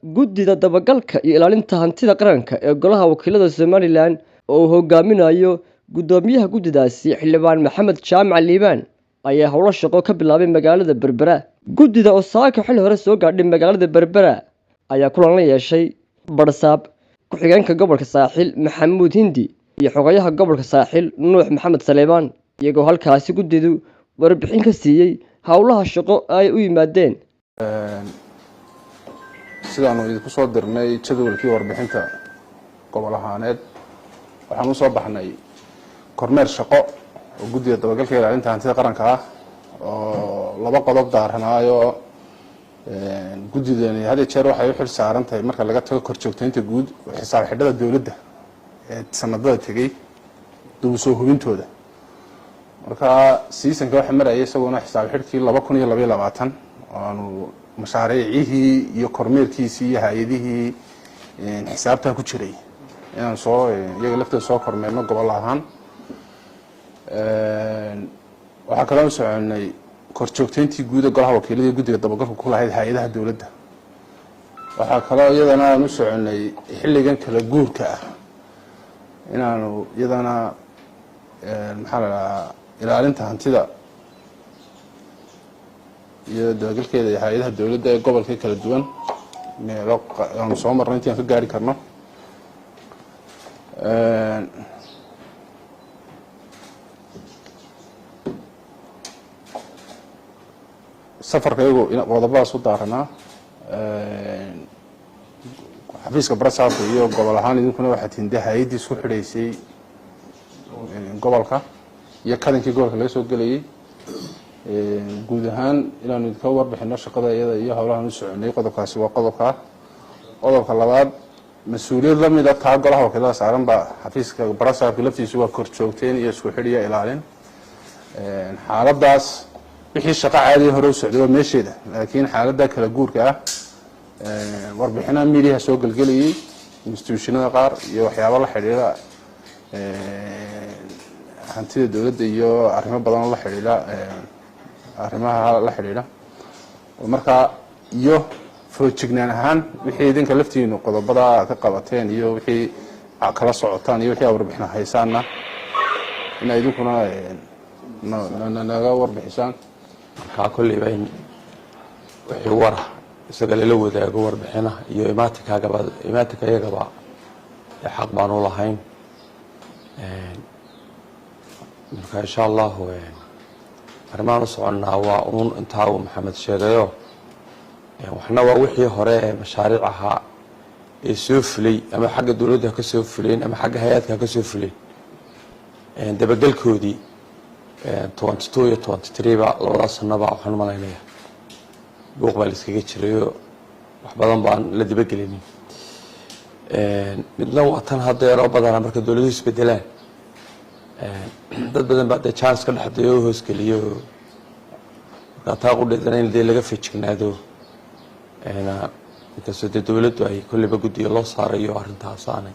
Guddida dabagalka iyo ilaalinta hantida qaranka ee Golaha Wakiilada Somalilan oo uu hogaaminayo guddoomiyaha guddidaasi, Xildhibaan Maxamed Jaamac Liibaan, ayaa howlo shaqo ka bilaabay magaalada Berbera. Guddida oo saaka xilli hore soo gaadhay magaalada Berbera ayaa kulan la yeeshay Barsaab ku-xigeenka gobolka Saaxil Maxamuud Hindi iyo xogayaha gobolka Saaxil Nuux Maxamed Saleebaan, iyagoo halkaasi guddidu warbixin ka siiyey howlaha shaqo ay u yimaadeen. Sidaanu idinku soo dirnay jadwalkii warbixinta gobol ahaaneed, waxaan usoo baxnay kormeer shaqo oo Guddiga Dabagalka Ilaalinta Hantida Qaranka ah oo laba qodob daaranaayo. Guddidani had iyo jeer waxay u xil saaran tahay, marka laga tago korjoogteynta guud, xisaab xidhada dowladda ee sanadada tegey dib usoo hubintooda. Marka seasonka waxa maraya isaguna xisaab xidhkii 2022 oo aanu mashaariicihii iyo kormeerkiisii iyo hay-adihii xisaabtaa ku jiray inaan soo iyaga laftooda soo kormeerno gobol ahaan. Waxaa kaloo soconay korjoogteyntii guud ee Golaha Wakiilada Guddiga dabagalka ku lahayd hay-adaha dowladda. Waxaa kaloo iyadana aan u soconay xilligan kala guurka ah inaanu iyadana, maxaa la dhahaa, ilaalinta hantida iyo dabagalkeeda iyo hay-adaha dowladda ee gobolka kala duwan meelo aanu soo marno intii aan ka gaari karno. Safarka iyagu qodobadaas u daaranaa. Xafiiska barasaabka iyo gobol ahaan idinkuna waxaa tihiin dee hay-addii isku xidhaysay gobolka iyo kadankii gobolka laga soo gelayay. Guud ahaan inaanu idinka warbixino shaqada iyada iyo howlahan u soconay, qodobkaasi waa qodobkaa. Qodobka labaad, mas-uuliyad lamida taa Golaha Wakiilada saaran baa xafiiska barasaabka laftiisu waa korjoogteyn iyo isku xidh iyo ilaalin. Xaaladaas wixii shaqo caadiya hore u socday waa meesheeda, laakiin xaaladda kala guurka ah warbixinaha mediaha soo gelgelayay, institutionada qaar iyo waxyaabo la xidhiidha hantida dowladda iyo arrimo badan oo la xidhiidha, arrimaha la xidhiidha markaa, iyo foojignaan ahaan wixii idinka laftiinu qodobada ka qabateen iyo wixii kala socotaan iyo wixii aa warbixina haysaanna ina idinkuna naga warbixisaan. Markaa kolleyba in wixii wara isaga lala wadaago, warbixinaha iyo imaatinkagaba, imaatinka iyagaba dee xaq baan u lahayn. Marka insha Allahu arrimahaan u soconnaa waa uun intaa uu Maxamed sheegayo. Waxna waa wixii hore ee mashaariic ahaa ee soo fulay, ama xagga dowladda ha ka soo fuleen ama xagga hay-adka ha ka soo fuleen, dabagelkoodii 22 iyo 23 ba, labadaas sanaba waxaan umalaynaya buuq baa la iskaga jirayo, wax badan baan la dabagelinin. Midna waa tan hadeeroo badanaa marka dowladuhu isbedelaan, dad badan baa dee chance ka dhexdayo oo hoosgeliyo. Markaa taa qudheedana in dee laga feejignaado, inkastoo dee dowladdu ay kolleyba guddiga loo saarayo arrintaas aanay.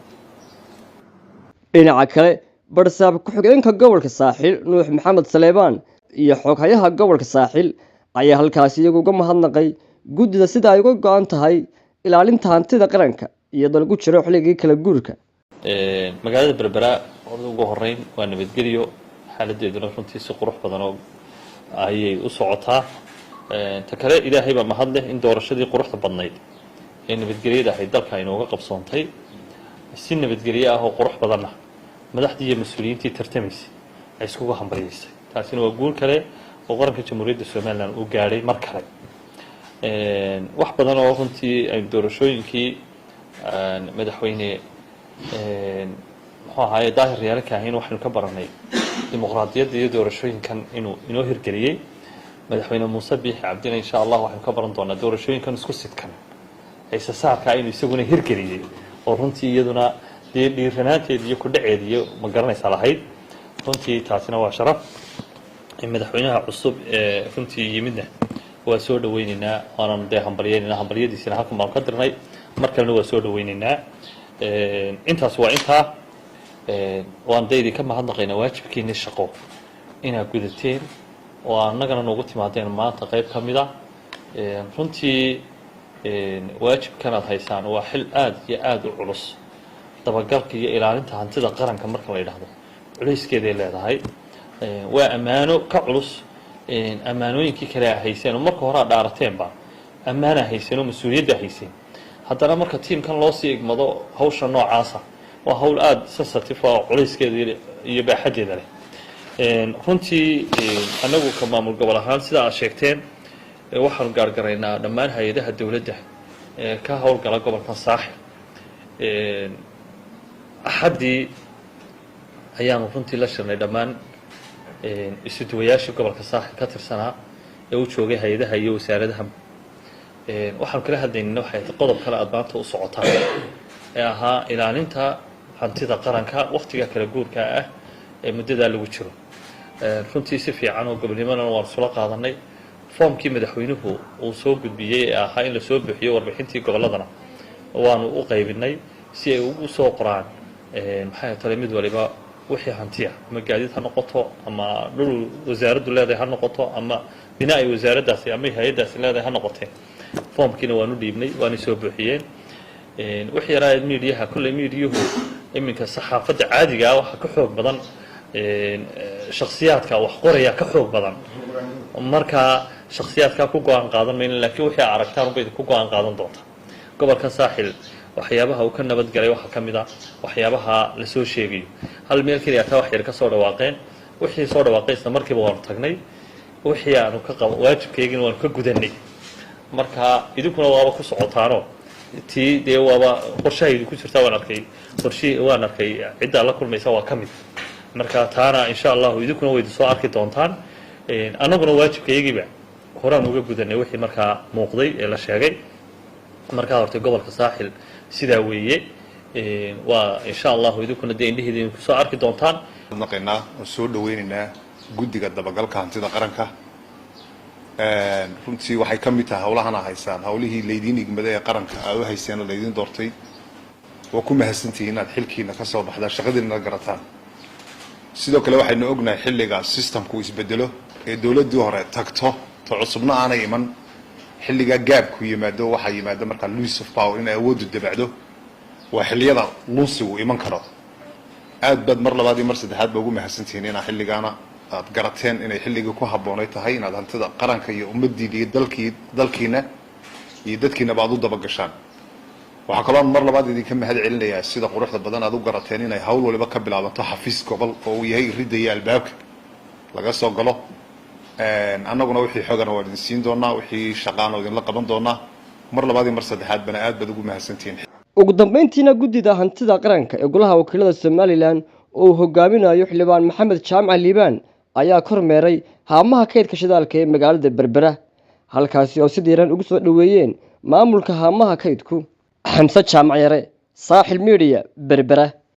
Dhinaca kale, barsaab ku-xigeenka gobolka Saaxil Nuux Maxamed Saleebaan iyo xoghayaha gobolka Saaxil ayaa halkaasi iyagu uga mahadnaqay guddida sida ay uga go-an tahay ilaalinta hantida qaranka iyadoo lagu jiro xilligii kala guurka. Magaalada Berbera horta ugu horeyn waa nabadgelyo, xaaladeeduna runtii si qurux badan oo ayay u socotaa. Ta kale, Ilaahay baa mahad leh in doorashadii quruxda badnayd ee nabadgelyada ahayd dalka inooga qabsoontay si nabadgelyo ah oo qurux badanna madaxdii iyo mas-uuliyiintii tartamaysay ay iskuga hambalyaysay. Taasina waa guul kale oo qaranka Jamhuuriyadda Somaliland uu gaadhay. Mar kale, wax badan oo runtii aynu doorashooyinkii madaxweyne, muxuu ahaaye, Daahir Riyaale Kaahin waxaynu ka baranay dimuqraadiyadda iyo doorashooyinkan inuu inoo hirgeliyey. Madaxweyne Muuse Biixi Cabdina insha Allah waxaynu ka baran doonaa doorashooyinkan isku sidkan haysasaarka inuu isaguna hirgeliyey, oo runtii iyaduna dee dhiiranaanteed iyo kudhaceed iyo ma garanaysaa lahayd. Runtii taasina waa sharaf. Madaxweynaha cusub ee runtii yimidna waa soo dhaweyneynaa, waananu dee hambalyeyneynaa, hambalyadiisina halkan baanu ka dirnay, mar kalena waa soo dhaweyneynaa. Intaas waa intaa. Waan dee idinka mahadnaqaynaa waajibkiini shaqo inaad gudateen oo annagana noogu timaadeen maanta qayb ka mid a runtii. Waajibkan aad haysaan waa xil aada iyo aada u culus. Dabagalka iyo ilaalinta hantida qaranka marka la yidhaahdo, culayskeeday leedahay. Waa ammaano ka culus ammaanooyinkii kale a hayseen oo marka hore a dhaarateenba ammaanaa hayseen oo mas-uuliyadda hayseen. Haddana marka tiimkan loo sii igmado hawsha noocaasa, waa hawl aada sensitive oo culayskeeda iyo baaxaddeeda leh. Runtii annagu ka maamul gobol ahaan, sida aad sheegteen, waxaanu gaargaraynaa dhammaan hay-adaha dowladda ee ka howlgala gobolkan Saaxil. Axaddii ayaanu runtii la shirnay dhammaan isuduwayaashii gobolka Saaxil ka tirsanaa ee u joogay hay-adaha iyo wasaaradaha. Waxaanu kala hadlaynayna waxay tahay qodob kale aad maanta u socotaan ee ahaa ilaalinta hantida qaranka waktiga kala guurka ah ee muddadaa lagu jiro. Runtii si fiican oo gobolnimadana waanu isula qaadanay. Foomkii madaxweynuhu uu soo gudbiyey ee ahaa in lasoo buuxiyo warbixintii gobolladana waanu u qaybinay si ay ugu soo qoraan, maxay tale, mid waliba wixii hantiya, ama gaadiid ha noqoto, ama dhul wasaaraddu leedahay ha noqoto, ama bina ay wasaaraddaasi ama hay-addaasi leedahay ha noqotee. Foomkiina waanu dhiibnay, waanay soo buuxiyeen. Wixii yaraa miidiyaha, kolley miidiyuhu iminka saxaafadda caadiga ah waxaa ka xoog badan shaksiyaadka wax qoraya ka xoog badan. Marka shaksiyaadkaa ku go-aan qaadan mayno, laakiin wixii aragtaan unbay ku go-aan qaadan doonta. Gobolka Saaxil waxyaabaha uu ka nabadgalay waxaa ka mid a waxyaabaha lasoo sheegayo. Hal meel keliya taa wax yar ka soo dhawaaqeen. Wixii soo dhawaaqay isla markiiba waanu tagnay, wixii aanu ka qabo waajibkaygina waanu ka gudanay. Marka idinkuna waaba ku socotaano tii dee waaba qorshaha idinku jirtaa. Waan arkay qorshihii, waan arkay ciddaa la kulmaysa waa ka mid. Marka taana insha Allahu idinkuna way idin soo arki doontaan. Annaguna waajibkayagiiba horaan uga gudanay wixii markaa muuqday ee la sheegay. Markaa hortay gobolka Saaxil sidaa weeye. Waa insha Allahu idinkuna dee indhihiida idinku soo arki doontaan. Naqaynaa oo soo dhaweynaynaa guddiga dabagalka hantida qaranka. Runtii waxay ka mid tahay hawlahan a haysaan, hawlihii laydiin igmaday ee qaranka aa u hayseen oo laydiin doortay. Waa ku mahadsantihiin inaad xilkiina ka soo baxdaan, shaqadiina garataan. Sidoo kale waxaynu ognahay xilliga systemku isbedelo ee dowladdii hore tagto, ta cusubna aanay iman, xilligaa gaabku yimaado, waxaa yimaado markaa loose of power, inay awooddu dabacdo. Waa xilliyada lunsigu iman karo. Aad baad mar labaad iyo mar saddexaad ba ugu mahadsantihiin inaa xilligaana aad garateen inay xilligii ku habboonay tahay inaad hantida qaranka iyo ummaddiina iyo dalkii dalkiina iyo dadkiinaba aad u dabagashaan. Waxaa kaloon mar labaad idinka mahad celinayaa sida quruxda badan aad u garateen inay hawl waliba ka bilaabanto xafiis gobol oo uu yahay ridda iyo albaabka laga soo galo. Annaguna wixii xogana waan idin siin doonaa, wixii shaqaana idinla qaban doonaa. Mar labaad iyo mar saddexaad bana aad baad ugu mahadsantihiin. Ugu dambeyntiina, guddida hantida qaranka ee golaha wakiilada Somaliland oo uu hogaaminayo xildhibaan Maxamed Jaamac Liibaan ayaa kormeeray haamaha kaydka shidaalka ee magaalada Berbera, halkaasi oo si diiran ugu soo dhoweeyeen maamulka haamaha kaydku. Xamse Jaamac Yare, Saaxil Media, Berbera.